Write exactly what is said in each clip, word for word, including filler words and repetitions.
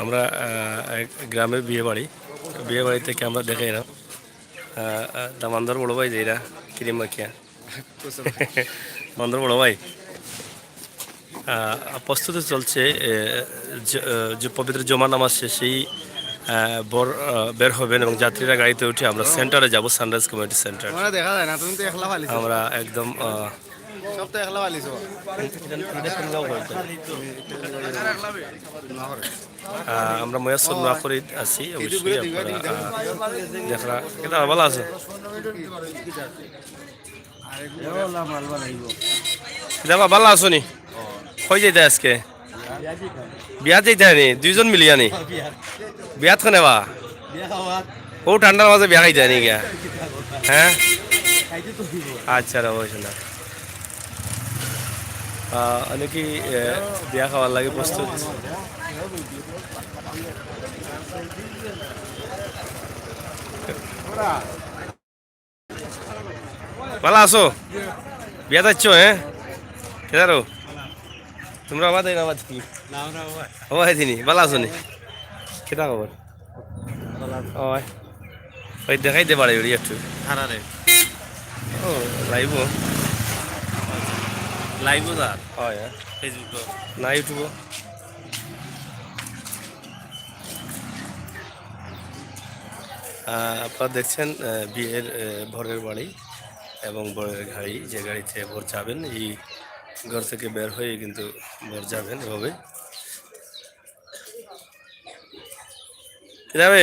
আমরা, আহ, এক গ্রামের বিয়ে বাড়ি, বিয়ে বাড়ি থেকে আমরা দেখাই না। আহ, আহ, দামান্দর বড় ভাই যেরা ক্রিম মাখিয়া। দামান্দর বড় ভাই। আহ, প্রস্তুতি চলছে, আহ, জ-, আহ, যে পবিত্র জুমার নামাজ শেষেই, আহ, বর, আহ, বের হবেন এবং যাত্রীরা গাড়িতে উঠে আমরা সেন্টারে যাব, সানরাইজ কমিউনিটি সেন্টার। আমরা দেখা যায় না, তুমি তো একলা ফালিছো। আমরা একদম, আহ, সব তো একলা ফালিছো। আহ, আমরা ময়াসর নোয়াখড়িত আছি, অবশ্যই আপনারা, আহ, দেখরা। কিতা ভালা আছো? কিতা বা, ভালা আছো নি? কই যাইতা আজকে? বিয়াত যাইতা নি? দুইজন মিলিয়া নি? বিয়াত কনে বা? ও ঠান্ডার মাঝে বিয়া খাইতা নি গিয়া? হ্যাঁ? আচ্ছা রে, ওই শোনা। আহ, অনেকেই, আহ, বিয়া খাওয়ার লাগি প্রস্তুত। ভালা আছো? বিয়াত আইছো, হ্যাঁ? কিতা রো? তোমরা আবার দেয় না, আবার কি? না, আমরা আবার। ও, হয় দিনি, ভালা আছো নি? কিতা খবর? ভালা আছি। ও, হয়। ওই দেখাই দে বাড়ি উড়ি একটু। হারারে। ও, লাইভও। লাইভও যার। হয়, হ্যাঁ। Facebook-ও। না, YouTube-ও। আহ, আপনারা দেখছেন, আহ, বিয়ের, আহ, বরের বাড়ি এবং বরের গাড়ি, যে গাড়িতে বর যাবেন, এই ঘর থেকে বের হয়ে কিন্তু বর যাবেন এভাবে। কি যাবে?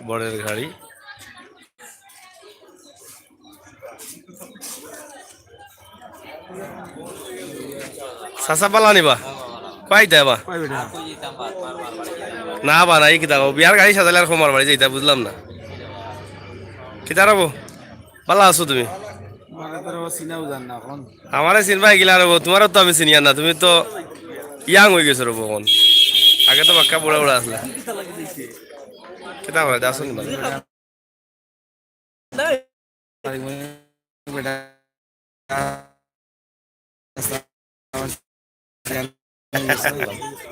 বরের গাড়ি। চাচা ভালা নি বা? কই যাইতা বা? না বা, না, এই কিতা কও? বিয়ার গাড়ি সাজাইলে আর কমার বাড়ি যাইতা, বুঝলাম না। কিতা রবো? ভালা আছো তুমি? আমারে তো রবো চিনাও যার না অখন। আমারে চিনবা ইগিলা রবো, তুমারেও তো আমি চিনিয়ার না, তুমি তো young অই গেছো রবো অখন। আগে তো বাক্কা বুড়া বুড়া আছলা। কিতা কও, আছো নি বা?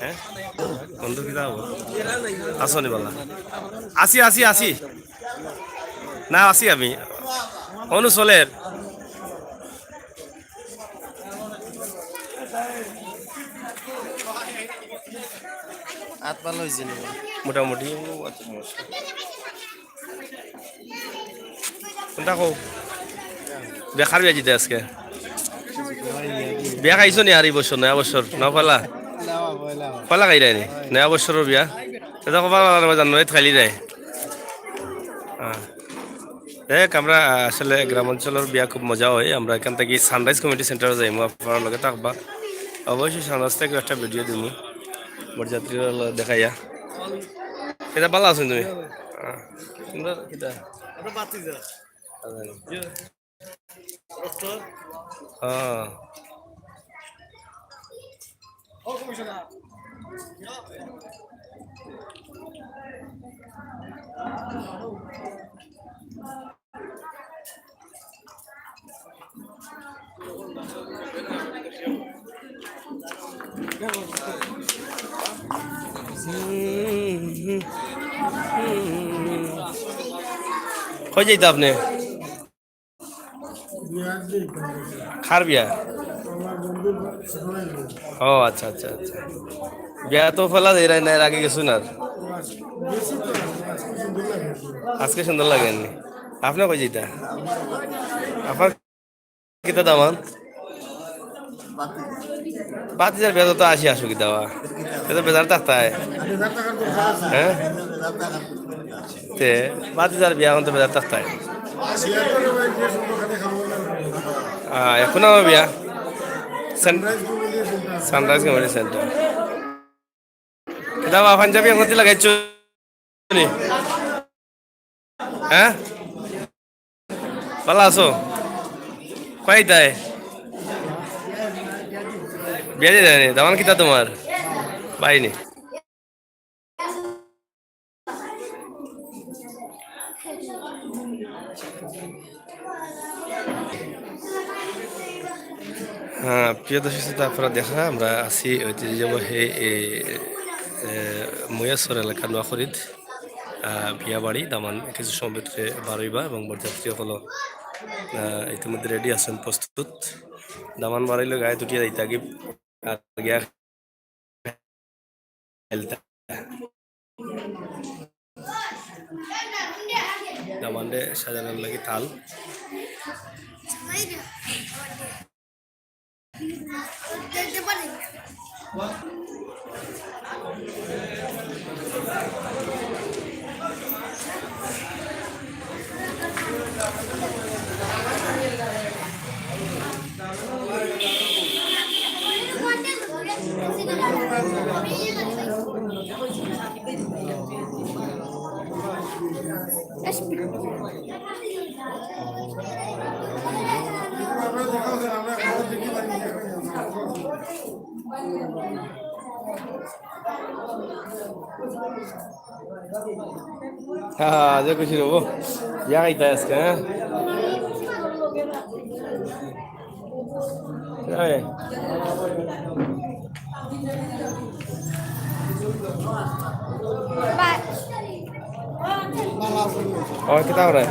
হ্যাঁ? বন্ধু কিতা খবর? আছো নি ভালা? আছি, আছি, আছি। না, আছি আমি। অনু চলের। আত ভালা অইছে নি? মোটামুটি। কুনটা কও? বেকার বিয়া জিতে আজকে। বিয়া খাইছো নি আর এই বছর, নয়া বছর? না পয়লা? পয়লা খাইরায় নি? নয়া বছরর বিয়া? এটা কবার জানো, এই খাইলি যায়। হ্যাঁ। দেখ, আমরা আসলে গ্রামাঞ্চলর বিয়া খুব মজা অয়। আমরা এখান থাকি সানরাইজ কমিউনিটি সেন্টারো যাইমু, আপনারার লগে থাকবা। অবশ্যই সানরাইজ থাকি একটা ভিডিও দিমু, বরযাত্রীর লগে দেখাইয়া। কিতা ভালা আছো নি তুমি? হ্যাঁ। তোমরা কিতা? হ্যাঁ। কই যাইতা আপনে? কার বিয়া? ও আচ্ছা, আচ্ছা, আচ্ছা। বিয়া তো ফেলা যায় না, এর আগে গেছো না? আজকে সুন্দর লাগে নি। আপনে কই যাইতা? আপনার কিতা দামান? ভাতিজার বিয়া তো আসি আসুক দাওয়া। এ তো বেজার থাকতায়। হ্যাঁ? তে, ভাতিজার বিয়া অখন তো বেজার থাকতায়। আহ, এখন আমার বিয়া। Sen-, sunrise community centre. কিতা বা পাঞ্জাবি আঙ্গুতি লাগাইছো নি? হ্যাঁ? ভালা আছো? কই তাই? বিয়া দিতে যায়নি? দামান কিতা তোমার? বাইনি। হ্যাঁ, প্রিয় দর্শক শ্রোতা, আপনারা দেখরা আমরা আছি ঐতিহ্যবাহী এই, এ, মৈয়াছর এলাকা নোয়াখড়িত, আহ, বিয়া বাড়ি। দামান কিছু সময় ভিতরে বারইবা এবং বরযাত্রী অকল, আহ, ইতিমধ্যে রেডি আছেন, প্রস্তুত। দামান বারইলে গায়ে দুটিয়া যাইতে আগে আর গিয়া খেলতা। দামানরে সাজানোর লাগি থাল। হ্যাঁ, হ্যাঁ, যে খুশি হবো। ইয়া খাইতা আজকে, হ্যাঁ? এই। ও, কিতা করে?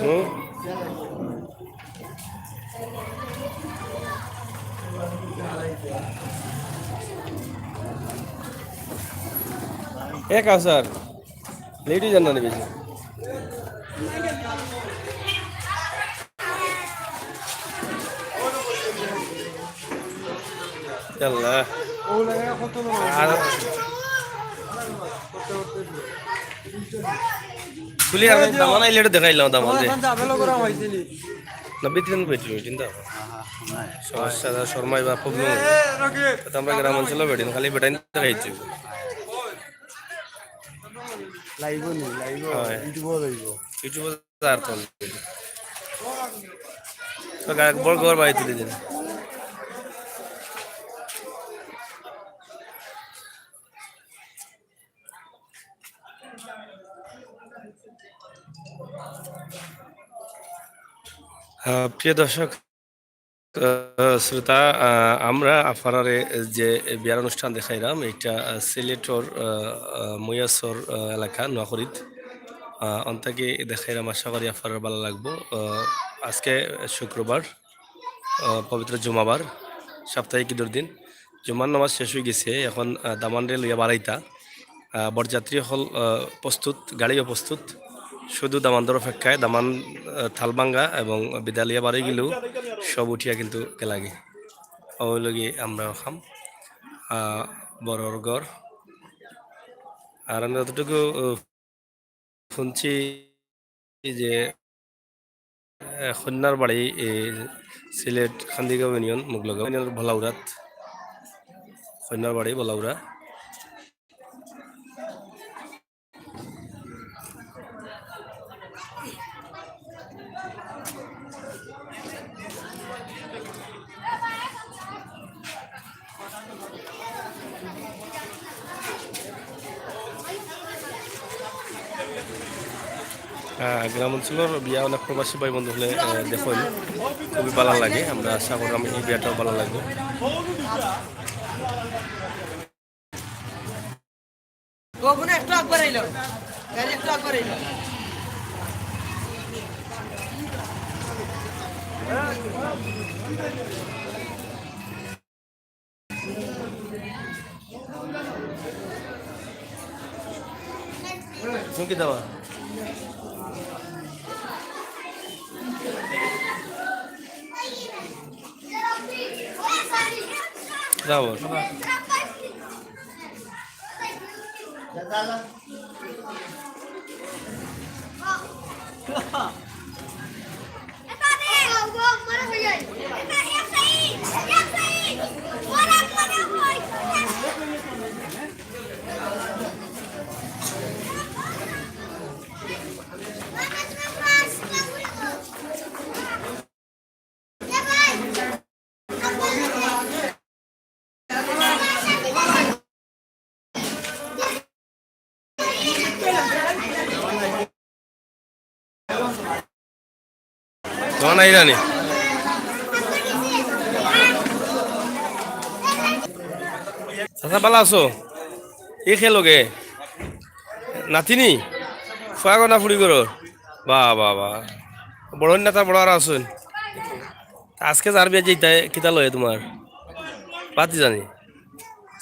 হুম? এ কাউসার, লেট হয়ে যান না বেশি। ইয়াল্লা। আর খুলি আর দামান আইলে একটু দেখাইলাম, দামান দে। না, ভিতরে না, ভিতরে, ভিতরে দাও। সমস্যা, শর্মাই বা problem। তো আমরা গ্রাম অঞ্চলে বেটিন, খালি বেটাইন দেখাইছি। লাইভও নেই, লাইভও হয়। YouTube-ও লাইভও। YouTube-ও আর কোন? তো গায়ক বড় ঘর বাড়ি তুলে দিন। আহ, প্রিয় দর্শক, আহ, শ্রোতা, আহ, আমরা আপনারারে যে বিয়ার অনুষ্ঠান দেখাইলাম, এটা, আহ, সিলেটর, আহ, আহ, মৈয়াছর, আহ, এলাকা নোয়াখড়িত। আহ, অন্তাকে দেখাইলাম, আশা করি আপনারার ভালা লাগবো। আহ, আজকে শুক্রবার, আহ, পবিত্র জুমাবার, সাপ্তাহিক ঈদর দিন। জুমার নামাজ শেষ হয়ে গেছে, এখন, আহ, দামানরে লইয়া বাড়াইতা। আহ, বরযাত্রী হল, আহ, প্রস্তুত, গাড়িও প্রস্তুত, শুধু দামান্দর অপেক্ষায়। দামান, আহ, থালবাঙ্গা এবং বিদালিয়া বাড়ি গেলেও সব উঠিয়া কিন্তু গেলাগি। ওই লগি আমরা খাম, আহ, বড়র ঘর। আর আমি যতটুকু, আহ, শুনছি যে, আহ, কন্যার বাড়ি, এ, সিলেট কান্দিগাঁও ইউনিয়ন, মুগলগাঁও ইউনিয়নের ভলাউরাত, কন্যার বাড়ি ভলাউরা। হ্যাঁ, গ্রাম অঞ্চলের বিয়া অনেক প্রবাসী ভাই বন্ধু হলে, আহ, দেখইন, খুবই ভালা লাগে। আমরা আশা করলাম এই বিয়াটাও ভালা লাগবে। ও বোন, একটু আগবার আইলো, গাড়ি একটু আগবার আইলো। তুমি কি দেওয়া? যাও। তোমার নাই জানি। চাচা, ভালা আছো? ই খেলো গে? নাতিনি? ফুয়া গো না ফুড়ি গো? বাহ, বাহ, বাহ। বড় নেতা, বড় আর আছইন। আজকে যার বিয়া যাইতায়, কিতা লয় তোমার? বাতি জানি।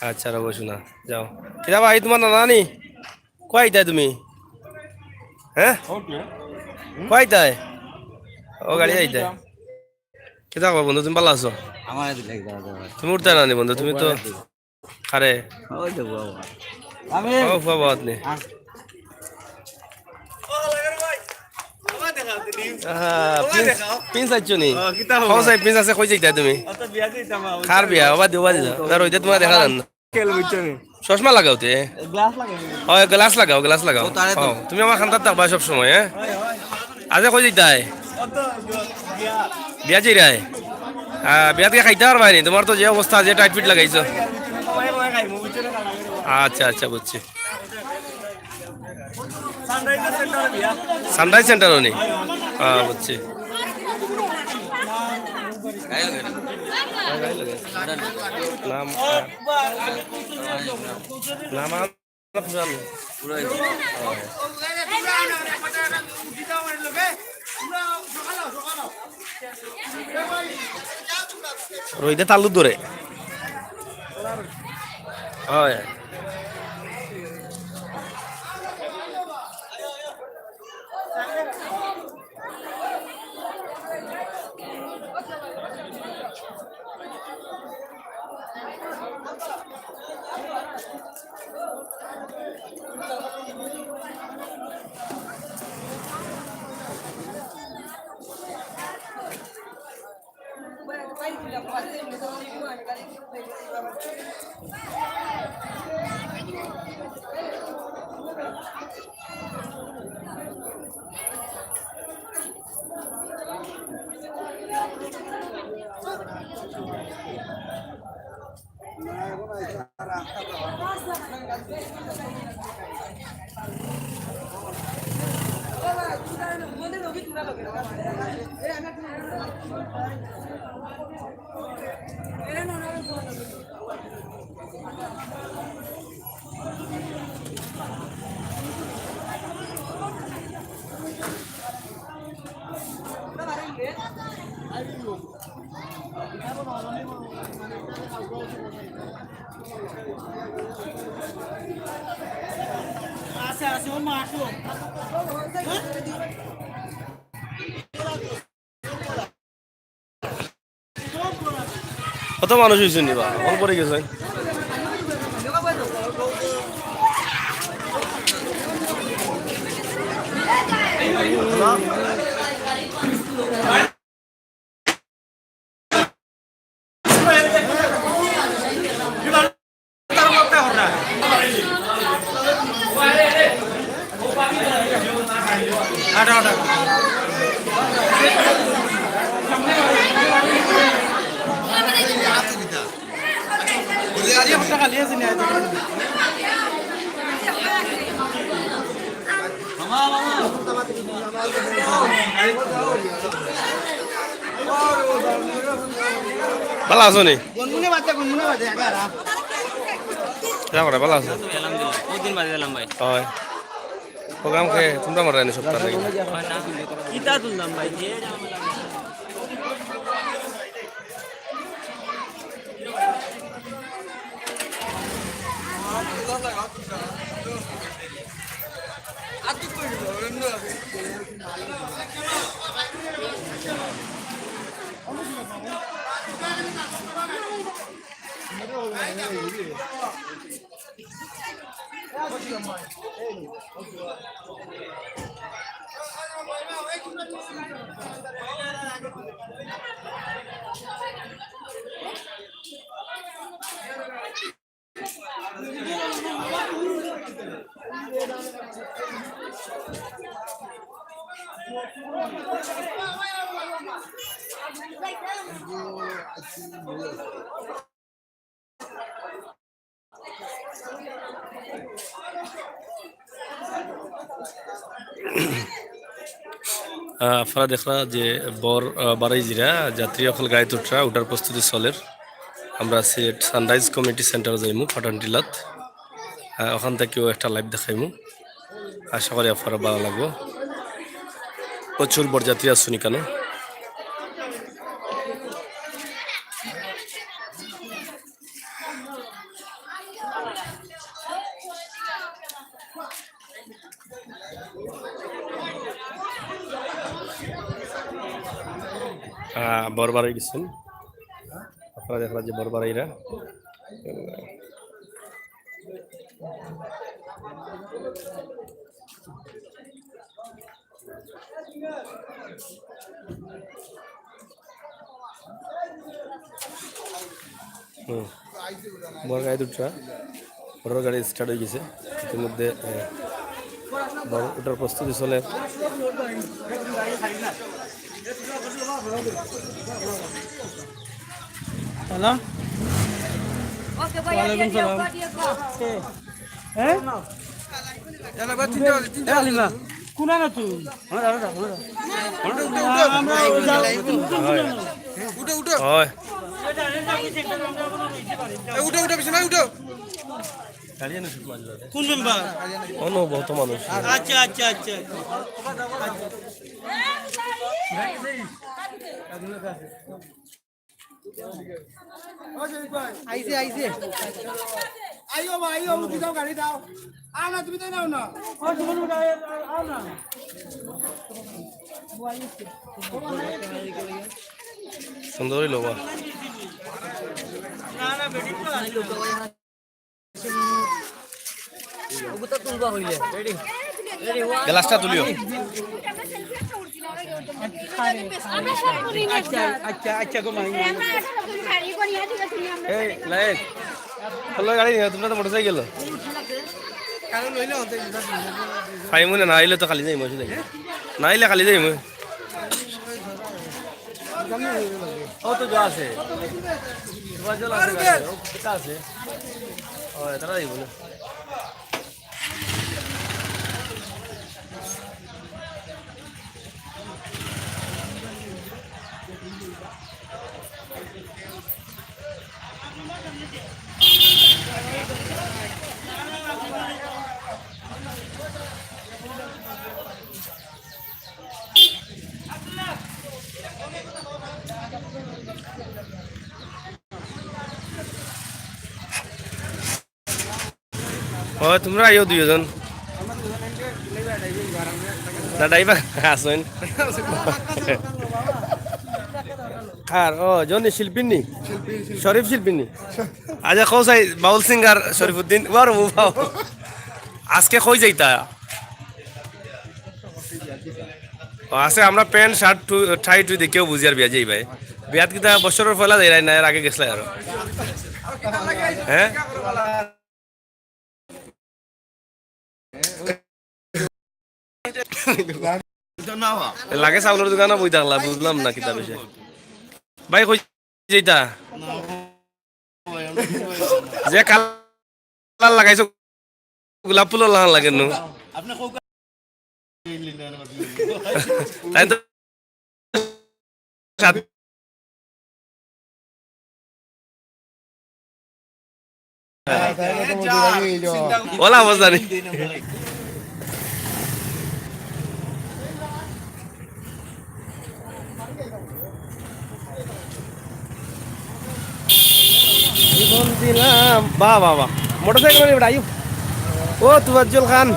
আচ্ছা, রবো শোনা, যাও। কিতা ভাই, তোমার নানা নি? কই আইতায় তুমি? হ্যাঁ? কই আইতায়? ও, গাড়ি আইতায়। কিতা খবর বন্ধু, তুমি ভালা আছো? আমার এদিকে যাও, যাও। তুমি উঠতায় না নি বন্ধু, তুমি তো আরে। ওই তো বাবা। আমি ও, বাবা, আপনি। আহ। আহা, প্রিন্স, প্রিন্স আইছো নি? ও, কিতা খবর? ও, সাই, প্রিন্স আছে, কই যাইতায় তুমি? অত বিয়া দিতাম, আমার কার বিয়া? বাবা দিও, বাবা দিও। না, রইদে তোমার দেখা যান না। খেল বুঝছো নি? চশমা লাগাও তে। গ্লাস লাগাই। ও, গ্লাস লাগাও, গ্লাস লাগাও। ও, তারে তো। ও, তুমি আমার খান্দাত থাকবা সব সময়, হ্যাঁ? হয়, হয়। আজে কই যাইতায়? অত বিয়া। বিয়া যাইরায়? আহ, বিয়াত গিয়া খাইতা পারবায় নি? তোমার তো যে অবস্থা, যে টাইট ফিট লাগাইছো। কমাই কমাই খাইমু, বুঝছো না? আচ্ছা, আচ্ছা, বুঝছি। সানরাইজ সেন্টারো নি? আহ, বুঝছি। নাম, নাম আর পুরানো। রইদে তালু ধরে। হয়। আছে, আছে, ও মা, আসো। কত মানুষ অইছে নি বা? অকল পড়ি গেছে। ভালা আছো নি? গুনগুনে বাজে, গুনগুনে বাজে, একা একা। কিতা করে, ভালা আছো? আলহামদুলিল্লাহ, বহুত দিন বাদে এলাম ভাই। হয়। প্রোগ্রাম কে তোমরা মারা নি সপ্তাহ লাগি? হয় না। কিতা তুললাম ভাই, যে আহ, আপনারা দেখরা যে বর, আহ, বারোই জিরা, যাত্রী অকল গাড়িত উঠরা, উঠার প্রস্তুতি চলের। আমরা সিলেট সানরাইজ কমিউনিটি সেন্টার যাইমু, পাঠানটিলাত। আহ, ওখান থাকিও একটা লাইভ দেখাইমু, আশা করি আপনারা ভালা লাগবো। প্রচুর বরযাত্রী আছইন ইকানো। আহ, বর বারোই গেছইন। আপনারা দেখরা যে বর বারোইরা। হুম। বর গাড়িত উঠরা, বরর গাড়ি স্টার্ট অই গেছে। ইতিমধ্যে, এ, বর উঠার প্রস্তুতি চলের। হ্যালো। ওয়ালাইকুম সালাম। কে? হ্যাঁ? এ, আলিমা, কোন আনো তুই? আমরা, আমরা, আমরা। আমরা ওই যাও, তুমি কোন আনো? উঠো, উঠো। ওই। এ, উঠো, উঠো, বিছানায় উঠো। কোন মেম্বার? অন্য বহুত মানুষ। আচ্ছা, আচ্ছা, আচ্ছা। আইছে, আইছে। আইও মা, আইও, উঠি যাও, গাড়ি দাও। আও না, তুমি তাই নাও না। সুন্দর অইলো বা। গ্লাসটা তুলিও। আচ্ছা, আচ্ছা, আচ্ছা, গো মাই। এই, লায়েক, চলো গাড়ি নিয়ে, তোমরা তো মোটরসাইকেল। পাইমু না, না আইলে তো খালি যাইমু, অসুবিধা কি? না আইলে খালি যাইমু। ও তো যা আছে। তোমার জল আছে, গাড়ি, ও কিতা আছে? ও, এটারা যাইবো না। ও, তোমরা আইও দুইজন। না, ড্রাইভার আছইন। কার? ও, জনি শিল্পী নি? শরীফ শিল্পী নি? আচ্ছা, কও চাই, বাউল সিঙ্গার শরীফুদ্দিন। ওয়ার ও বাউ। আজকে কই যাইতা? ও, আছে, আমরা প্যান্ট, শার্ট, টু-, টাই টুই দেখিয়াউ বুঝিয়ার বিয়া যাইবায়। বিয়াত কিতা বছরর পয়লা যাইরায় না, এর আগে গেছলায় আরো? হ্যাঁ? লাগে চাউলর দোকানো বই থাকলা, বুঝলাম না কিতা বিষয়। ভাই, কই যাইতা? যে কালার লাগাইছো, গোলাপ ফুলর লাখান লাগে নু। তাই তো সাত ওলা অবস্থা নি। জীবন দিলাম। বাহ, বাহ, বাহ। মোটরসাইকেল নিয়ে বেটা, আইও। ও, তুফাজ্জল খান।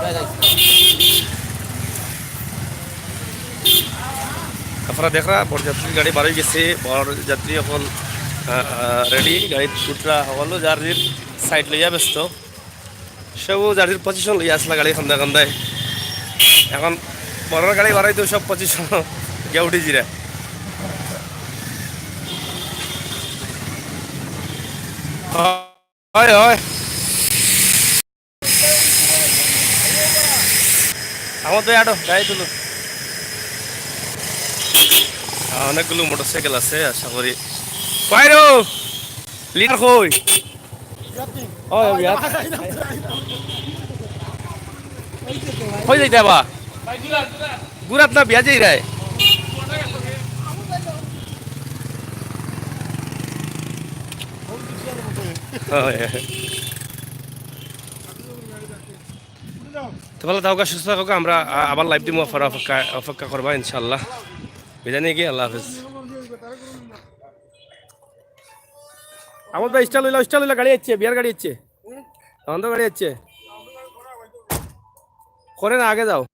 আপনারা দেখরা, বরযাত্রীর গাড়ি বারোই গেছে। বরযাত্রী এখন, আহ, আহ, রেডি। গাড়িত উঠরা হকল যার যার সাইড লইয়া ব্যস্ত। সব যার যার পজিশন লইয়া আছলা গাড়ি কান্দায় কান্দায়। এখন বরর গাড়ি বারোইতো সব পজিশন গিয়া উঠি যিরা। হয়, হয়। আমার তো আটো, গাড়ি তুলো। আহ, অনেকগুলো মোটরসাইকেল আছে, আশা করি। বাইরো! লিডার কই? ও, বিয়াত। কই যাইতা বা? গুরাত না বিয়া যাইরায়? হয়। তো ভালা থাকউক্কা, সুস্থ থাকউক্কা, আমরা আ-, আবার live দিমু, আপনারা অপেক্ষা, অপেক্ষা করবা ইনশাআল্লাহ। বিদায় নিকি, আল্লাহ হাফেজ। আহমদ ভাই, stall লইলা, stall লইলা, গাড়ি আইছে, বিয়ার গাড়ি আইছে, আমাদের গাড়ি আইছে। করে না, আগে যাও।